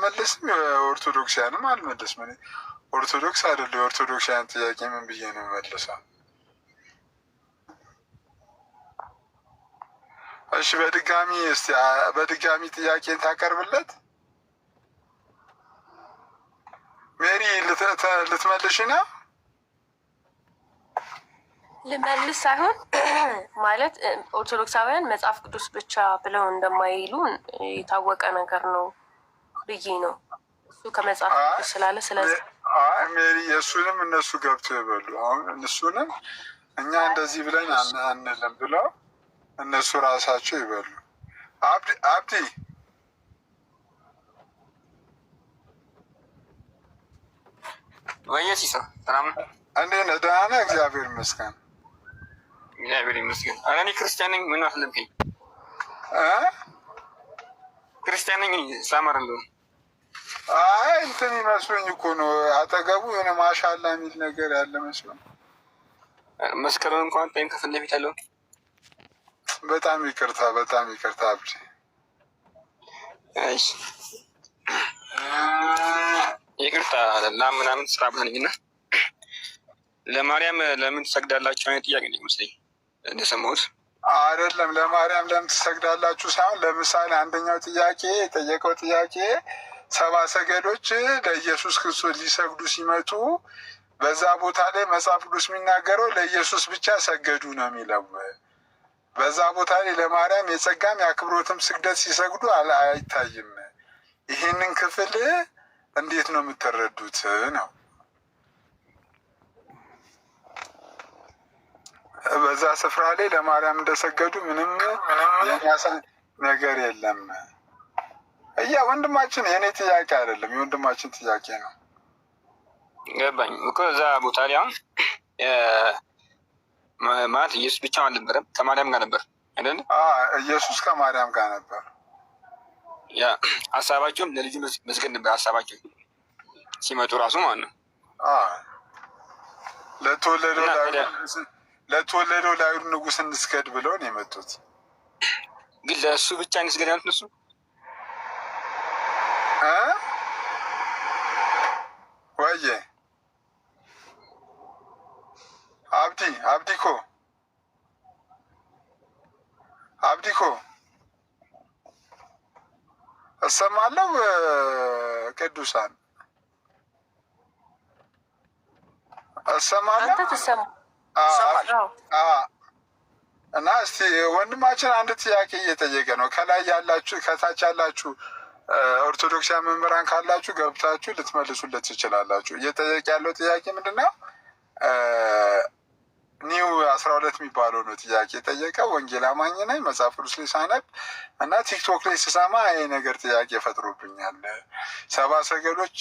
አልመልስም፣ የኦርቶዶክሲያንም አልመልስም። እኔ ኦርቶዶክስ አይደለሁ። የኦርቶዶክሲያን ጥያቄ ምን ብዬ ነው የምመልሰው? እሺ በድጋሚ እስቲ በድጋሚ ጥያቄን ታቀርብለት። ሜሪ ልትመልሽ ነው? ልመልስ ሳይሆን ማለት ኦርቶዶክሳውያን መጽሐፍ ቅዱስ ብቻ ብለው እንደማይሉ የታወቀ ነገር ነው ብዬ ነው። እሱ ከመጽሐፍ ቅዱስ ስላለ ስለዚህ አይ ሜሪ፣ የእሱንም እነሱ ገብተው ይበሉ። አሁን እሱንም እኛ እንደዚህ ብለን አንልም ብለው እነሱ ራሳቸው ይበሉ። አብዲ ወየ ሲሶ ሰላም ነው? እንዴት ነህ? ደህና ነህ? እግዚአብሔር ይመስገን። እግዚአብሔር ይመስገን። ኧረ እኔ ክርስቲያን ነኝ። ምን አስለምከኝ? እ ክርስቲያን ነኝ፣ እስላም አይደለሁም። አይ እንትን ይመስሉኝ እኮ ነው፣ አጠገቡ የሆነ ማሻላ የሚል ነገር ያለ መስሎኝ። መስቀሉን እንኳን ታይም ከፊት ለፊት ያለው። በጣም ይቅርታ፣ በጣም ይቅርታ አብዲ። እሺ ይቅርታ። ላም ምናምን ስራ ቦታ ነኝ እና ለማርያም ለምን ትሰግዳላችሁ አይነት ጥያቄ ነው ይመስለኝ እንደሰማሁት። አይደለም፣ ለማርያም ለምን ትሰግዳላችሁ ሳይሆን፣ ለምሳሌ አንደኛው ጥያቄ የጠየቀው ጥያቄ ሰባ ሰገሎች ለኢየሱስ ክርስቶስ ሊሰግዱ ሲመጡ በዛ ቦታ ላይ መጽሐፍ ቅዱስ የሚናገረው ለኢየሱስ ብቻ ሰገዱ ነው የሚለው። በዛ ቦታ ላይ ለማርያም የጸጋም የአክብሮትም ስግደት ሲሰግዱ አይታይም። ይህንን ክፍል እንዴት ነው የምትረዱት ነው። በዛ ስፍራ ላይ ለማርያም እንደሰገዱ ምንም የሚያሳይ ነገር የለም። እያ ወንድማችን፣ የእኔ ጥያቄ አይደለም፣ የወንድማችን ጥያቄ ነው። ገባኝ እኮ። እዛ ቦታ ላይ አሁን ማለት ኢየሱስ ብቻውን አልነበረም፣ ከማርያም ጋር ነበር አይደለ? ኢየሱስ ከማርያም ጋር ነበር። ያ ሀሳባቸውም ለልጁ መስገድ ነበር ሀሳባቸው ሲመጡ ራሱ ማለት ነው። ለተወለደው ለአይሁድ ንጉሥ እንስገድ ብለው ነው የመጡት። ግን ለእሱ ብቻ እንስገድ ያሉት እነሱ ወየ አብዲ፣ አብዲኮ፣ አብዲኮ እሰማለሁ። ቅዱሳን እሰማለሁ። አንተ ትሰማ እና እስቲ ወንድማችን አንድ ጥያቄ እየጠየቀ ነው። ከላይ ያላችሁ ከታች ያላችሁ ኦርቶዶክሲያን መምህራን ካላችሁ ገብታችሁ ልትመልሱለት ትችላላችሁ። እየጠየቀ ያለው ጥያቄ ምንድን ነው? ኒው 12 የሚባለው ነው ጥያቄ የጠየቀው። ወንጌል አማኝ ነኝ፣ መጽሐፍ ቅዱስ ላይ ሳነብ እና ቲክቶክ ላይ ስሰማ ይሄ ነገር ጥያቄ ፈጥሮብኛል። ሰባ ሰገሎች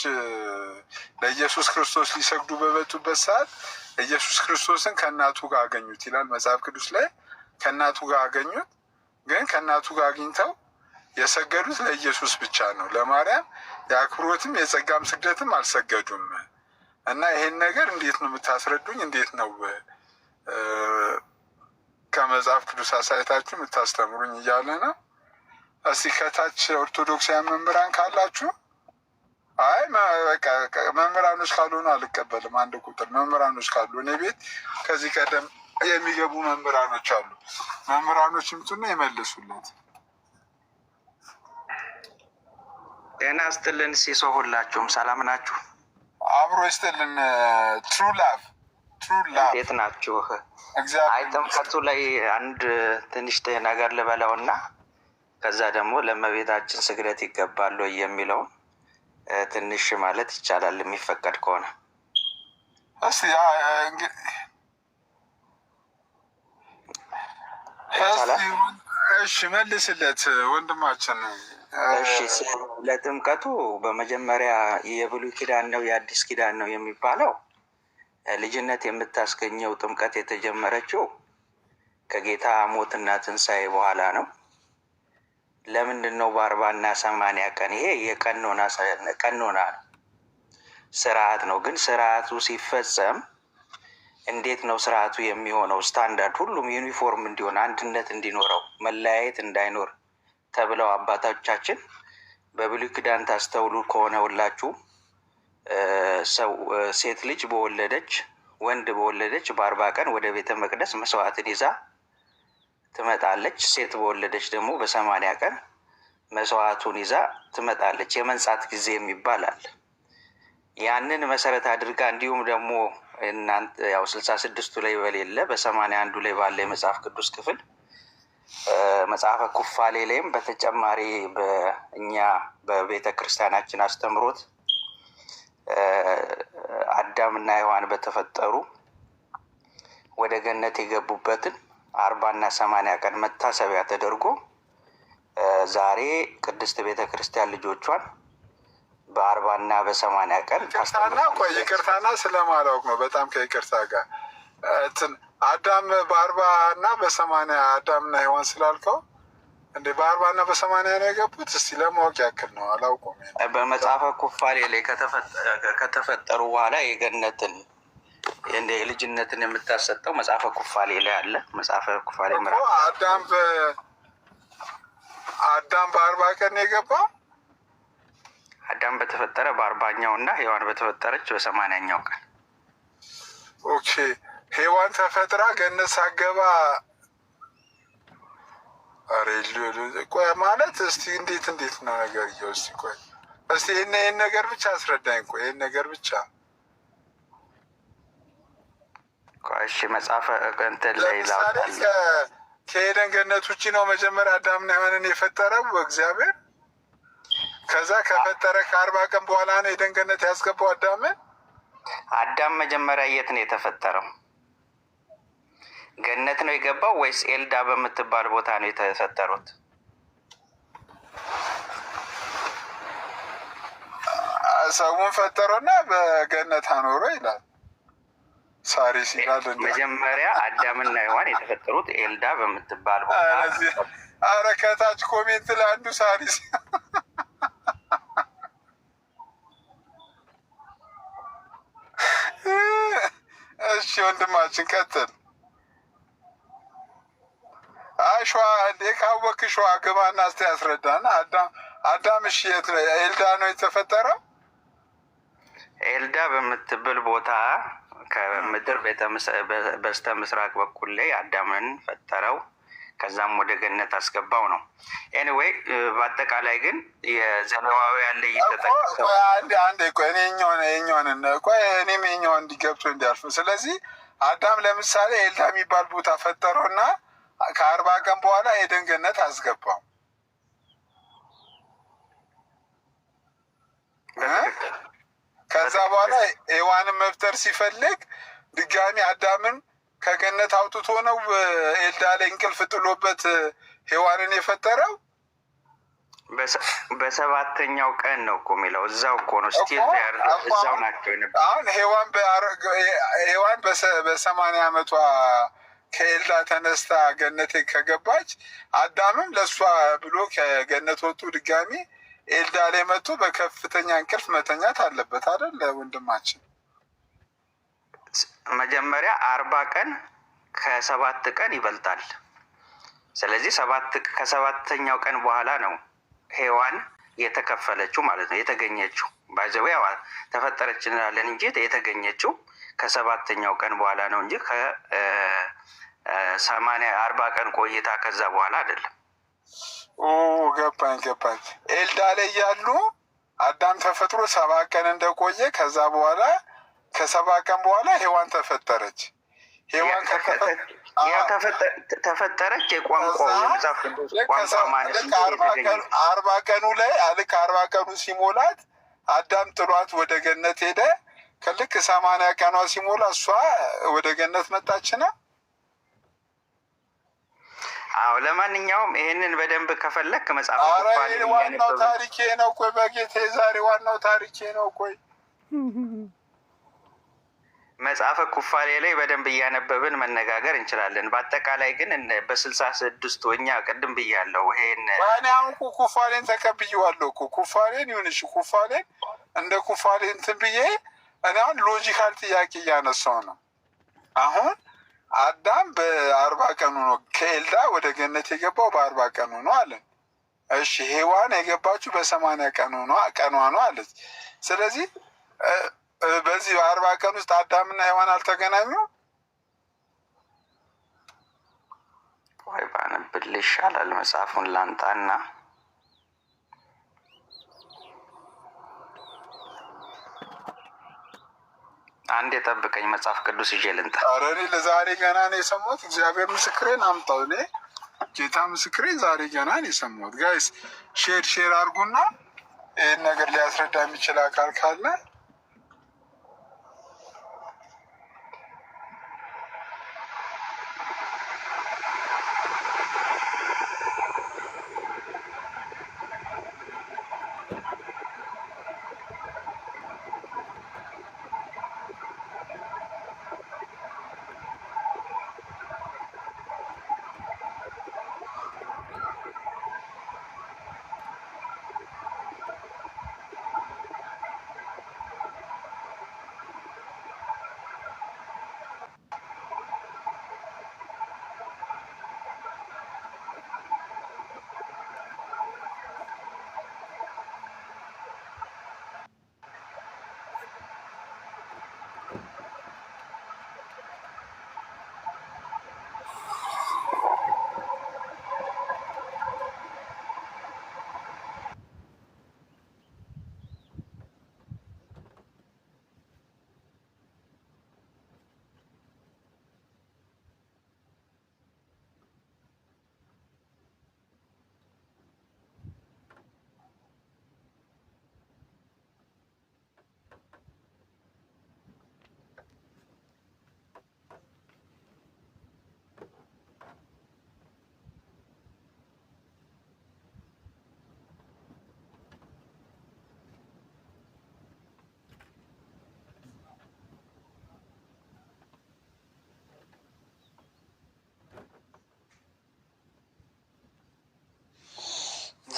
ለኢየሱስ ክርስቶስ ሊሰግዱ በመጡበት ሰዓት ኢየሱስ ክርስቶስን ከእናቱ ጋር አገኙት ይላል መጽሐፍ ቅዱስ ላይ። ከእናቱ ጋር አገኙት፣ ግን ከእናቱ ጋር አግኝተው የሰገዱት ለኢየሱስ ብቻ ነው። ለማርያም የአክብሮትም የጸጋም ስግደትም አልሰገዱም። እና ይሄን ነገር እንዴት ነው የምታስረዱኝ? እንዴት ነው ከመጽሐፍ ቅዱስ አሳይታችሁ የምታስተምሩኝ እያለ ነው። እስቲ ከታች ኦርቶዶክሳውያን መምህራን ካላችሁ፣ አይ መምህራኖች ካልሆኑ አልቀበልም። አንድ ቁጥር መምህራኖች ካሉ፣ እኔ ቤት ከዚህ ቀደም የሚገቡ መምህራኖች አሉ። መምህራኖች ይምጡና ይመልሱለት። ጤና ይስጥልን ሲሶ፣ ሁላችሁም ሰላም ናችሁ? አብሮ ይስጥልን። True Love፣ True Love። እንዴት ናችሁ? አይ ጥምቀቱ ላይ አንድ ትንሽ ነገር ልበለውና ከዛ ደግሞ ለእመቤታችን ስግደት ይገባል ወይ የሚለውን ትንሽ ማለት ይቻላል የሚፈቀድ ከሆነ። እስቲ ይቻላል። እሺ መልስለት ወንድማችን። እሺ፣ ለጥምቀቱ በመጀመሪያ የብሉይ ኪዳን ነው የአዲስ ኪዳን ነው የሚባለው፣ ልጅነት የምታስገኘው ጥምቀት የተጀመረችው ከጌታ ሞትና ትንሣኤ በኋላ ነው። ለምንድን ነው በ40ና 80 ቀን? ይሄ የቀኖና ቀኖና ነው፣ ስርዓት ነው። ግን ስርዓቱ ሲፈጸም እንዴት ነው ስርዓቱ የሚሆነው? ስታንዳርድ ሁሉም ዩኒፎርም እንዲሆን፣ አንድነት እንዲኖረው፣ መለያየት እንዳይኖር ተብለው አባቶቻችን በብሉይ ኪዳን ታስተውሉ ከሆነ ሁላችሁ ሰው ሴት ልጅ በወለደች፣ ወንድ በወለደች በ40 ቀን ወደ ቤተ መቅደስ መስዋዕትን ይዛ ትመጣለች። ሴት በወለደች ደግሞ በ80 ቀን መስዋዕቱን ይዛ ትመጣለች። የመንጻት ጊዜ የሚባል አለ። ያንን መሰረት አድርጋ እንዲሁም ደግሞ እናንተ ያው 66ቱ ላይ በሌለ በ81ዱ ላይ ባለ የመጽሐፍ ቅዱስ ክፍል፣ መጽሐፈ ኩፋሌ ላይም በተጨማሪ በእኛ በቤተ ክርስቲያናችን አስተምሮት አዳምና ሔዋን በተፈጠሩ ወደ ገነት የገቡበትን 40ና 80 ቀን መታሰቢያ ተደርጎ ዛሬ ቅድስት ቤተ ክርስቲያን ልጆቿን በ40ና በ80 ቀን ይቅርታና ቆይ፣ ይቅርታና ስለማላውቅ ነው። በጣም ከይቅርታ ጋር እንትን አዳም በ40 እና በ80፣ አዳምና ሔዋን ስላልከው እንዴ በ40ና በ80 ነው የገቡት? እስቲ ለማወቅ ያክል ነው፣ አላውቀውም። በመጽሐፈ ኩፋሌ ላይ ከተፈጠሩ በኋላ የገነትን እንደ የልጅነትን የምታሰጠው መጽሐፈ ኩፋሌ ላይ አለ። መጽሐፈ ኩፋሌ እኮ ምዕራፍ አዳም በ40 ቀን ነው የገባው። አዳም በተፈጠረ በ40ኛው እና ሔዋን በተፈጠረች በ80ኛው ቀን። Okay፣ ሔዋን ተፈጥራ ገነት ሳገባ ኧረ ቆይ፣ ማለት እስቲ እንዴት ነው ነገር? እስቲ ቆይ፣ እስቲ ይህን ነገር ብቻ አስረዳኝ። ቆይ፣ ይህን ነገር ብቻ። ቆይ፣ እሺ፣ መጽሐፈ እንትን ላይ ለምሳሌ ላውጣልህ። ከኤደን ገነት ውጭ ነው መጀመሪያ አዳምና ሔዋንን የፈጠረው እግዚአብሔር። ከዛ ከፈጠረ ከ40 ቀን በኋላ ነው ኤደን ገነት ያስገባው አዳምን። አዳም መጀመሪያ የት ነው የተፈጠረው? ገነት ነው የገባው ወይስ ኤልዳ በምትባል ቦታ ነው የተፈጠሩት? ሰውን ፈጠረውና በገነት አኖረ ይላል። ሳሪስ ይላል እንደ መጀመሪያ አዳምና ሔዋን የተፈጠሩት ኤልዳ በምትባል ቦታ ኧረ ከታች comment ላይ አንዱ ሳሪስ። እሺ ወንድማችን ቀጥል። አይ ሸዋ እንዴ፣ ካወክ ሸዋ ግባና እስቲ ያስረዳን። አዳም እሺ የት ነው? ኤልዳ ነው የተፈጠረው? ኤልዳ በምትብል ቦታ ከምድር በስተ ምስራቅ በኩል ላይ አዳምን ፈጠረው። ከዛም ወደ ገነት አስገባው ነው። Anyway፣ በአጠቃላይ ግን የዘሌዋውያን ላይ የተጠቀሰው አንዴ አንዴ ቆይ፣ እኔ የኛውን ቆይ፣ እኔም የኛውን እንዲገብቶ እንዲያልፍ። ስለዚህ አዳም ለምሳሌ ኤልዳ የሚባል ቦታ ፈጠረውና ከ40 ቀን በኋላ ኤደን ገነት አስገባው። ከዛ በኋላ ሔዋንን መፍጠር ሲፈልግ ድጋሚ አዳምን ከገነት አውጥቶ ነው ኤልዳ ላይ እንቅልፍ ጥሎበት ሔዋንን የፈጠረው። በሰባተኛው ቀን ነው እኮ የሚለው፣ እዛው እኮ ነው፣ still እዛው ናቸው የነበሩት። አሁን ሔዋን በ80 ዓመቷ ከኤልዳ ተነስታ ገነት ከገባች አዳምም ለእሷ ብሎ ከገነት ወጡ ድጋሚ ኤልዳ ላይ መጥቶ በከፍተኛ እንቅልፍ መተኛት አለበት አይደል ወንድማችን? መጀመሪያ 40 ቀን ከ7 ቀን ይበልጣል። ስለዚህ ከሰባተኛው ቀን በኋላ ነው ሔዋን የተከፈለችው ማለት ነው፣ የተገኘችው። By the way ተፈጠረች እንላለን እንጂ የተገኘችው ከሰባተኛው ቀን በኋላ ነው እንጂ ከ80 40 ቀን ቆይታ ከዛ በኋላ አይደለም። ኦ፣ ገባኝ ገባኝ። ኤልዳ ላይ ያሉ አዳም ተፈጥሮ 7 ቀን እንደቆየ ከዛ በኋላ ከ7 ቀን በኋላ ሔዋን ተፈጠረች። ሔዋን ተፈጠረች የቋንቋው የመጽሐፍ ቅዱስ ቋንቋ ማለት እንጂ የተገኘ 40 ቀኑ ላይ ልክ 40 ቀኑ ሲሞላት አዳም ጥሏት ወደ ገነት ሄደ። ከልክ 80 ቀኗ ሲሞላ እሷ ወደ ገነት መጣችና አዎ፣ ለማንኛውም ይሄንን በደንብ ከፈለክ መጽሐፍ ኧረ ኩፋሌ ዋናው እያነበብን ታሪኬ ነው። ቆይ በጌቴ፣ ዛሬ ዋናው ታሪኬ ነው። ቆይ። መጽሐፈ ኩፋሌ ላይ በደንብ እያነበብን መነጋገር እንችላለን። በአጠቃላይ ግን በ66ቱ እኛ ቅድም ብያለሁ ይሄን እኔ አሁን እኮ ኩፋሌን ተቀብዬዋለሁ እኮ። ኩፋሌን ይሁን እሺ፣ ኩፋሌን እንደ ኩፋሌ እንትን ብዬ እኔ አሁን logical ጥያቄ እያነሳው ነው። አሁን አዳም በ40 ቀኑ ነው ከኤልዳ ወደ ገነት የገባው፣ በ40 ቀኑ ነው አለን። እሺ ሔዋን የገባችው በ80 ቀኑ ነው ቀኗ ነው አለች። ስለዚህ በዚህ በ40 ቀን ውስጥ አዳምና ሔዋን አልተገናኙም። ወይ ባነብልህ ይሻላል። መጽሐፉን ላንጣና አንድ የጠብቀኝ መጽሐፍ ቅዱስ ይዤ ልምጣ። ኧረ እኔ ለዛሬ ገና ነው የሰማሁት። እግዚአብሔር ምስክሬን አምጣው። እኔ ጌታ ምስክሬን ዛሬ ገና ነው የሰማሁት። Guys, share share አድርጉና ይህን ነገር ሊያስረዳ የሚችል አካል ካለ።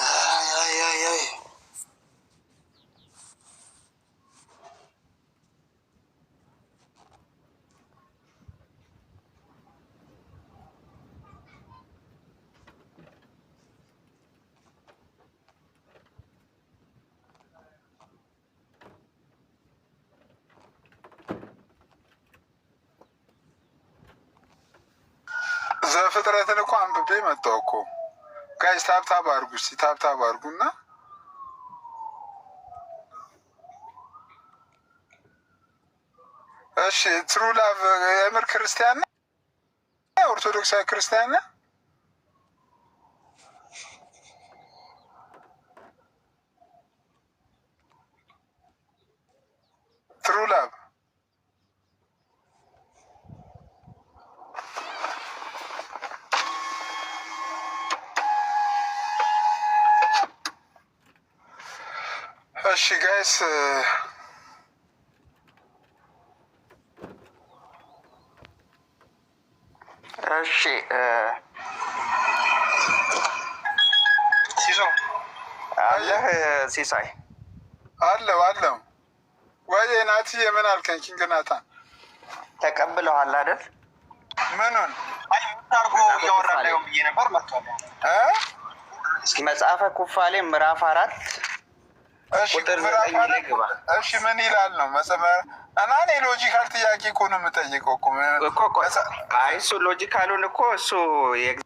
አይ አይ አይ አይ። ዘፍጥረትን እኮ አንብቤ መጣሁ እኮ። Guys, tap tap አድርጉ እስኪ፣ tap tap አድርጉና። እሺ True Love፣ የምር ክርስቲያን ነህ? ኦርቶዶክሳዊ ክርስቲያን ነህ? True Love። እሺ guys። እሺ። ሲሶ። አለህ ሲሳይ? አለው አለው። ወይ ናትዬ፣ ምን አልከኝ? King ናታን። ተቀብለዋል አይደል? ምኑን? አይ አድርጎ እያወራ እንዳይሆን ብዬ ነበር። መጥቷል። እ? መጽሐፈ ኩፋሌ ምዕራፍ 4 እሺ ቁጥር ምዕራፍ 9 ላይ 4። ግባ። እሺ ምን ይላል ነው መጽሐፈ? እና እኔ logical ጥያቄ እኮ ነው የምጠይቀው እኮ። እኮ ቆይ፣ አይ እሱ logical ኡን እኮ እሱ ይላል።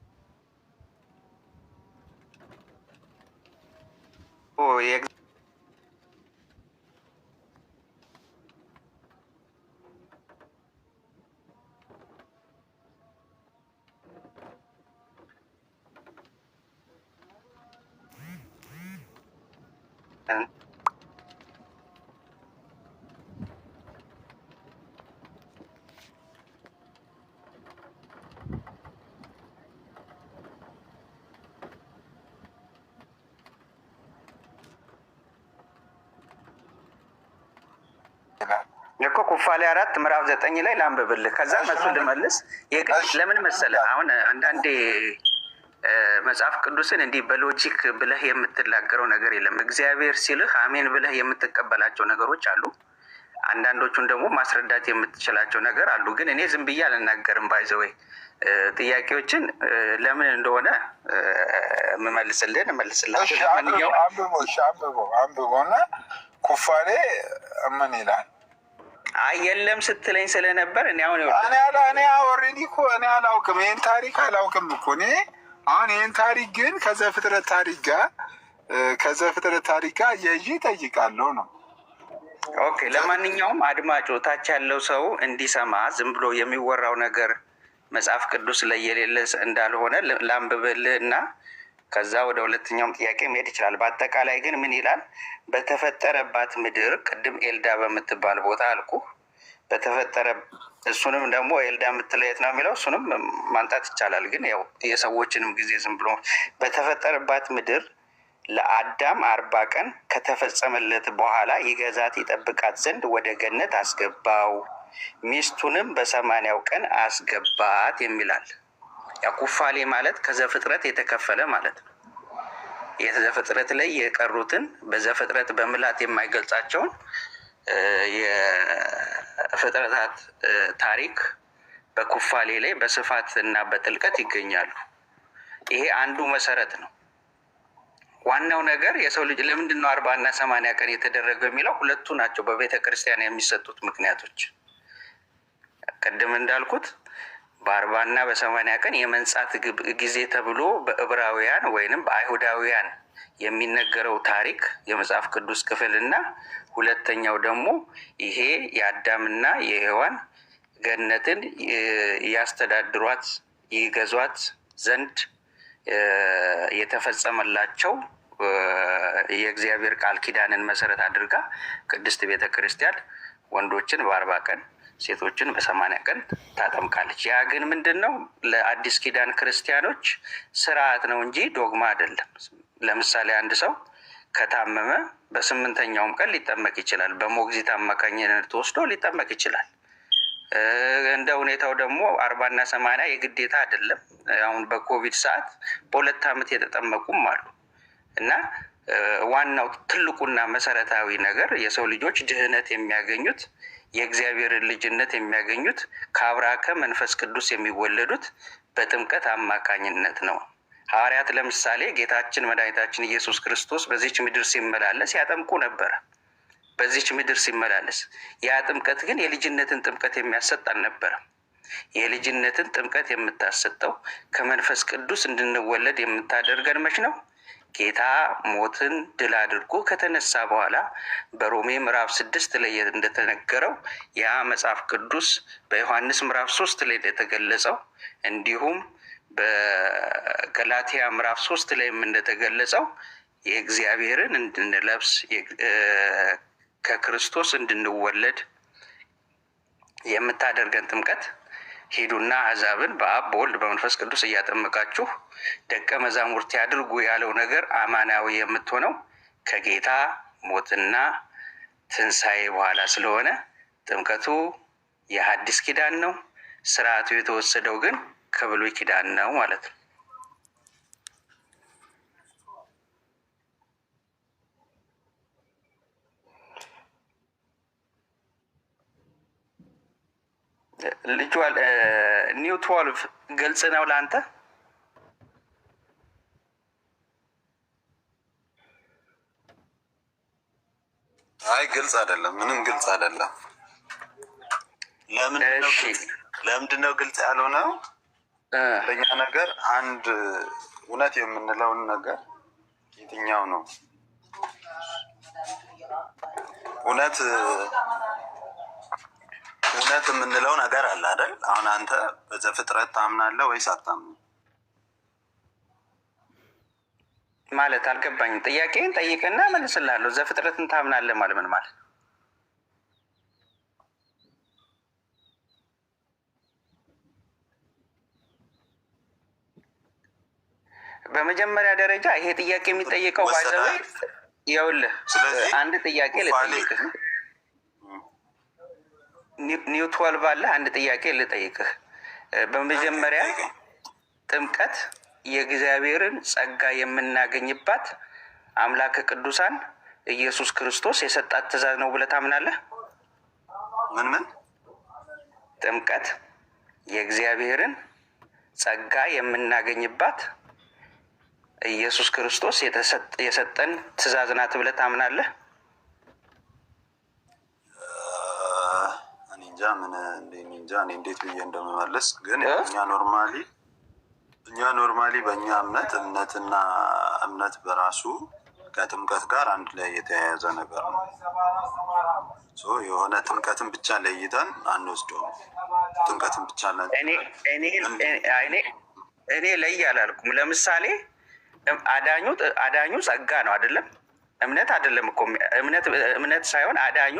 እኮ ኩፋሌ 4 ምዕራፍ 9 ላይ ላንብብልህ፣ ከዛ መልሱ ልመልስ። ለምን መሰለህ፣ አሁን አንዳንዴ መጽሐፍ ቅዱስን እንዲህ በ logic ብለህ የምትናገረው ነገር የለም። እግዚአብሔር ሲልህ አሜን ብለህ የምትቀበላቸው ነገሮች አሉ። አንዳንዶቹን ደግሞ ማስረዳት የምትችላቸው ነገር አሉ። ግን እኔ ዝም ብዬ አልናገርም። By the way ጥያቄዎችን ለምን እንደሆነ የምመልስልህን እመልስልሃለሁ። ለማንኛውም አንብቦ አንብቦ አንብቦ እና ኩፋሌ ምን ይላል? አይ የለም ስትለኝ ስለነበር እኔ አሁን እኔ already እኮ እኔ አላውቅም፣ ይህን ታሪክ አላውቅም እኮ እኔ አሁን ይህን ታሪክ ግን ከዘፍጥረት ታሪክ ጋር አያይዤ እጠይቃለሁ ነው። Okay። ለማንኛውም አድማጩ ታች ያለው ሰው እንዲሰማ ዝም ብሎ የሚወራው ነገር መጽሐፍ ቅዱስ ላይ የሌለ እንዳልሆነ ላንብብልህ እና ከዛ ወደ ሁለተኛውም ጥያቄ መሄድ ይችላል። በአጠቃላይ ግን ምን ይላል? በተፈጠረባት ምድር፣ ቅድም ኤልዳ በምትባል ቦታ አልኩ። በተፈጠረ እሱንም ደግሞ ኤልዳ የምትለው የት ነው የሚለው እሱንም ማንጣት ይቻላል። ግን ያው የሰዎችንም ጊዜ ዝም ብሎ በተፈጠረባት ምድር ለአዳም 40 ቀን ከተፈጸመለት በኋላ ይገዛት ይጠብቃት ዘንድ ወደ ገነት አስገባው፣ ሚስቱንም በ80ው ቀን አስገባት የሚላል። ያ ኩፋሌ ማለት ከዘፍጥረት የተከፈለ ማለት ነው። የዘፍጥረት ላይ የቀሩትን በዘፍጥረት በምላት የማይገልጻቸውን የፍጥረታት ታሪክ በኩፋሌ ላይ በስፋት እና በጥልቀት ይገኛሉ። ይሄ አንዱ መሰረት ነው። ዋናው ነገር የሰው ልጅ ለምንድን ነው 40 እና 80 ቀን የተደረገው የሚለው ሁለቱ ናቸው በቤተ ክርስቲያን የሚሰጡት ምክንያቶች። ቅድም እንዳልኩት በ40 እና በ80 ቀን የመንጻት ጊዜ ተብሎ በዕብራውያን ወይንም በአይሁዳውያን የሚነገረው ታሪክ የመጽሐፍ ቅዱስ ክፍል እና ሁለተኛው ደግሞ ይሄ የአዳምና የሔዋን ገነትን ያስተዳድሯት ይገዟት ዘንድ የተፈጸመላቸው የእግዚአብሔር ቃል ኪዳንን መሰረት አድርጋ ቅድስት ቤተ ክርስቲያን ወንዶችን በ40 ቀን ሴቶችን በ80 ቀን ታጠምቃለች። ያ ግን ምንድን ነው? ለአዲስ ኪዳን ክርስቲያኖች ስርዓት ነው እንጂ ዶግማ አይደለም። ለምሳሌ አንድ ሰው ከታመመ በስምንተኛውም ቀን ሊጠመቅ ይችላል። በሞግዚት አማካኝነት ተወስዶ ሊጠመቅ ይችላል። እንደ ሁኔታው ደግሞ 40ና 80 የግዴታ አይደለም። አሁን በኮቪድ ሰዓት በ2 ዓመት የተጠመቁም አሉ። እና ዋናው ትልቁና መሰረታዊ ነገር የሰው ልጆች ድህነት የሚያገኙት፣ የእግዚአብሔርን ልጅነት የሚያገኙት፣ ከአብራከ መንፈስ ቅዱስ የሚወለዱት በጥምቀት አማካኝነት ነው። ሐዋርያት ለምሳሌ ጌታችን መድኃኒታችን ኢየሱስ ክርስቶስ በዚች ምድር ሲመላለስ ያጠምቁ ነበረ። በዚች ምድር ሲመላለስ ያ ጥምቀት ግን የልጅነትን ጥምቀት የሚያሰጥ አልነበረም። የልጅነትን ጥምቀት የምታሰጠው፣ ከመንፈስ ቅዱስ እንድንወለድ የምታደርገን መች ነው? ጌታ ሞትን ድል አድርጎ ከተነሳ በኋላ በሮሜ ምዕራፍ 6 ላይ እንደተነገረው፣ ያ መጽሐፍ ቅዱስ በዮሐንስ ምዕራፍ 3 ላይ እንደተገለጸው፣ እንዲሁም በገላትያ ምዕራፍ 3 ላይም እንደተገለጸው የእግዚአብሔርን እንድንለብስ፣ ከክርስቶስ እንድንወለድ የምታደርገን ጥምቀት፣ ሂዱና አሕዛብን በአብ በወልድ በመንፈስ ቅዱስ እያጠመቃችሁ ደቀ መዛሙርት ያድርጉ ያለው ነገር አማናዊ የምትሆነው ከጌታ ሞትና ትንሣኤ በኋላ ስለሆነ ጥምቀቱ የሐዲስ ኪዳን ነው። ስርዓቱ የተወሰደው ግን ከብሉይ ኪዳን ነው ማለት ነው። ልጁ New 12 ግልጽ ነው ለአንተ? አይ ግልጽ አይደለም፣ ምንም ግልጽ አይደለም። ለምንድን ነው ግልጽ ያልሆነው? አንደኛ ነገር አንድ እውነት የምንለውን ነገር የትኛው ነው እውነት? እውነት የምንለው ነገር አለ አይደል? አሁን አንተ በዘፍጥረት ታምናለህ ወይስ አታምንም? ማለት አልገባኝም። ጥያቄን ጠይቅና እመልስልሃለሁ። ዘፍጥረትን ታምናለህ ማለት ምን ማለት? በመጀመሪያ ደረጃ ይሄ ጥያቄ የሚጠየቀው by the way ይኸውልህ፣ አንድ ጥያቄ ልጠይቅህ። New 12 አለ። አንድ ጥያቄ ልጠይቅህ። በመጀመሪያ ጥምቀት የእግዚአብሔርን ጸጋ የምናገኝባት አምላከ ቅዱሳን ኢየሱስ ክርስቶስ የሰጣት ትእዛዝ ነው ብለህ ታምናለህ? ምን ምን? ጥምቀት የእግዚአብሔርን ጸጋ የምናገኝባት ኢየሱስ ክርስቶስ የሰጠን ትእዛዝ ናት ብለህ ታምናለህ? እኔ እንጃ ምን እኔ እንጃ እኔ እንዴት ብዬ እንደምመልስ፣ ግን እኛ normally በእኛ እምነት እምነትና እምነት በራሱ ከጥምቀት ጋር አንድ ላይ የተያያዘ ነገር ነው። So የሆነ ጥምቀትን ብቻ ለይተን አንወስደውም። ጥምቀትን ብቻ እኔ ለይ አላልኩም። ለምሳሌ አዳኙ ጸጋ ነው አይደለም? እምነት አይደለም እኮ፣ እምነት ሳይሆን አዳኙ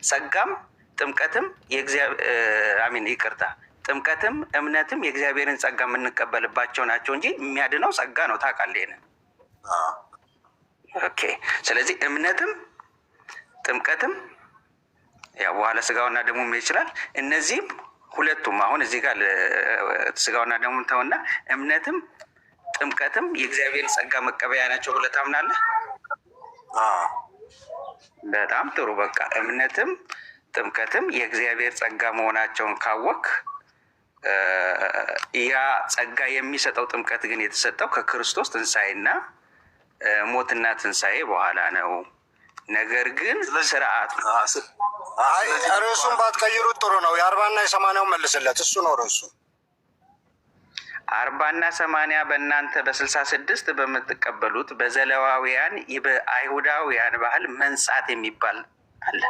ጸጋም ጥምቀትም፣ አሚን ይቅርታ፣ ጥምቀትም እምነትም የእግዚአብሔርን ጸጋ የምንቀበልባቸው ናቸው እንጂ የሚያድነው ጸጋ ነው። ታውቃለህ ይሄንን? Okay። ስለዚህ እምነትም ጥምቀትም ያው በኋላ ስጋውና ደሙ ይችላል። እነዚህም ሁለቱም አሁን እዚህ ጋር ስጋውና ደሙ ተውና እምነትም ጥምቀትም የእግዚአብሔርን ጸጋ መቀበያ ናቸው ብለህ ታምናለህ? በጣም ጥሩ። በቃ እምነትም ጥምቀትም የእግዚአብሔር ጸጋ መሆናቸውን ካወክ፣ ያ ጸጋ የሚሰጠው ጥምቀት ግን የተሰጠው ከክርስቶስ ትንሣኤና ሞትና ትንሣኤ በኋላ ነው። ነገር ግን ስርዓቱ ርዕሱን ባትቀይሩት ጥሩ ነው። የ40ና የ80ው መልስለት፣ እሱ ነው ርዕሱ። 40ና 80 በእናንተ በ66 በምትቀበሉት በዘሌዋውያን በአይሁዳውያን ባህል መንጻት የሚባል አለ።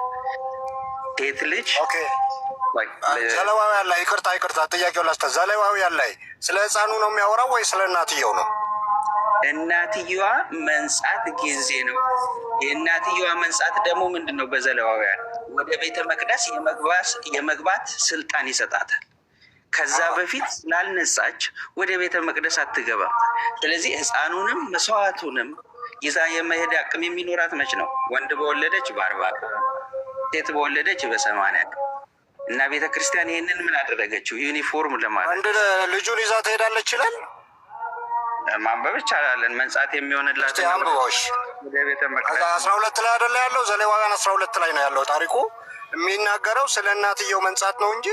ሴት ልጅ ዘሌዋውያን ላይ፣ ይቅርታ ይቅርታ፣ ጥያቄው ላስተ ዘሌዋውያን ላይ ስለ ህፃኑ ነው የሚያወራው ወይ ስለ እናትየው ነው? እናትየዋ መንጻት ጊዜ ነው። የእናትየዋ መንጻት ደግሞ ምንድን ነው? በዘሌዋውያን ወደ ቤተ መቅደስ የመግባት ስልጣን ይሰጣታል። ከዛ በፊት ስላልነጻች ወደ ቤተ መቅደስ አትገባም። ስለዚህ ህፃኑንም መስዋዕቱንም ይዛ የመሄድ አቅም የሚኖራት መች ነው? ወንድ በወለደች በ40 ቀን፣ ሴት በወለደች በ80 ቀን። እና ቤተ ክርስቲያን ይህንን ምን አደረገችው? ዩኒፎርም ለማለት ወንድ ልጁን ይዛ ትሄዳለች ይላል። ማንበብ ይቻላለን። መንጻት የሚሆንላት አንብበው። ወደ ቤተ መቅደስ 12 ላይ አይደለ ያለው? ዘሌዋውያን 12 ላይ ነው ያለው ታሪኩ። የሚናገረው ስለ እናትየው መንጻት ነው እንጂ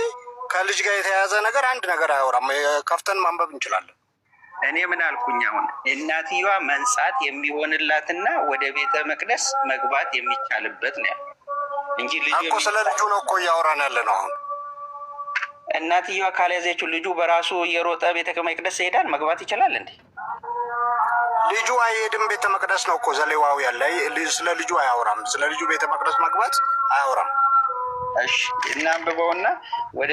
ከልጅ ጋር የተያያዘ ነገር አንድ ነገር አያወራም። ከፍተን ማንበብ እንችላለን። እኔ ምን አልኩኝ? አሁን እናትየዋ መንጻት የሚሆንላትና ወደ ቤተ መቅደስ መግባት የሚቻልበት ነው ያልኩት እንጂ ልጁ እኮ ስለ ልጁ ነው እኮ እያወራን ያለ ነው አሁን። እናትየዋ ካልያዘችው ልጁ በራሱ እየሮጠ ቤተ መቅደስ ይሄዳል፣ መግባት ይችላል እንዴ? ልጁ አይሄድም ቤተ መቅደስ ነው እኮ፣ ዘሌዋውያን ላይ ስለ ልጁ አያወራም። ስለ ልጁ ቤተ መቅደስ መግባት አያወራም። እሺ እናንብበውና ወደ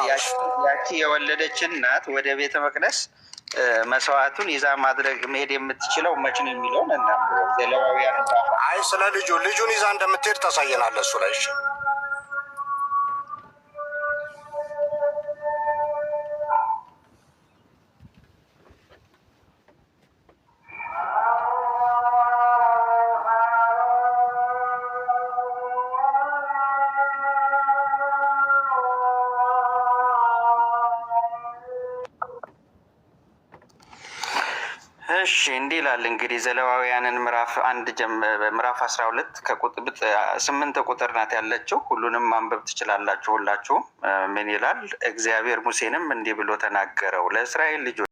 ያቺ የወለደች እናት ወደ ቤተ መቅደስ መስዋዕቱን ይዛ ማድረግ መሄድ የምትችለው መች ነው የሚለውን እናንብበው። ዘሌዋውያን አይ፣ ስለ ልጁ ልጁን ይዛ እንደምትሄድ ታሳየናለህ እሱ ላይ፣ እሺ። እሺ፣ እንዲህ ይላል እንግዲህ ዘሌዋውያንን ምዕራፍ 1፣ ምዕራፍ 12 ከቁጥር 8 ቁጥር ናት ያለችው። ሁሉንም ማንበብ ትችላላችሁ ሁላችሁም። ምን ይላል? እግዚአብሔር ሙሴንም እንዲህ ብሎ ተናገረው፣ ለእስራኤል ልጆች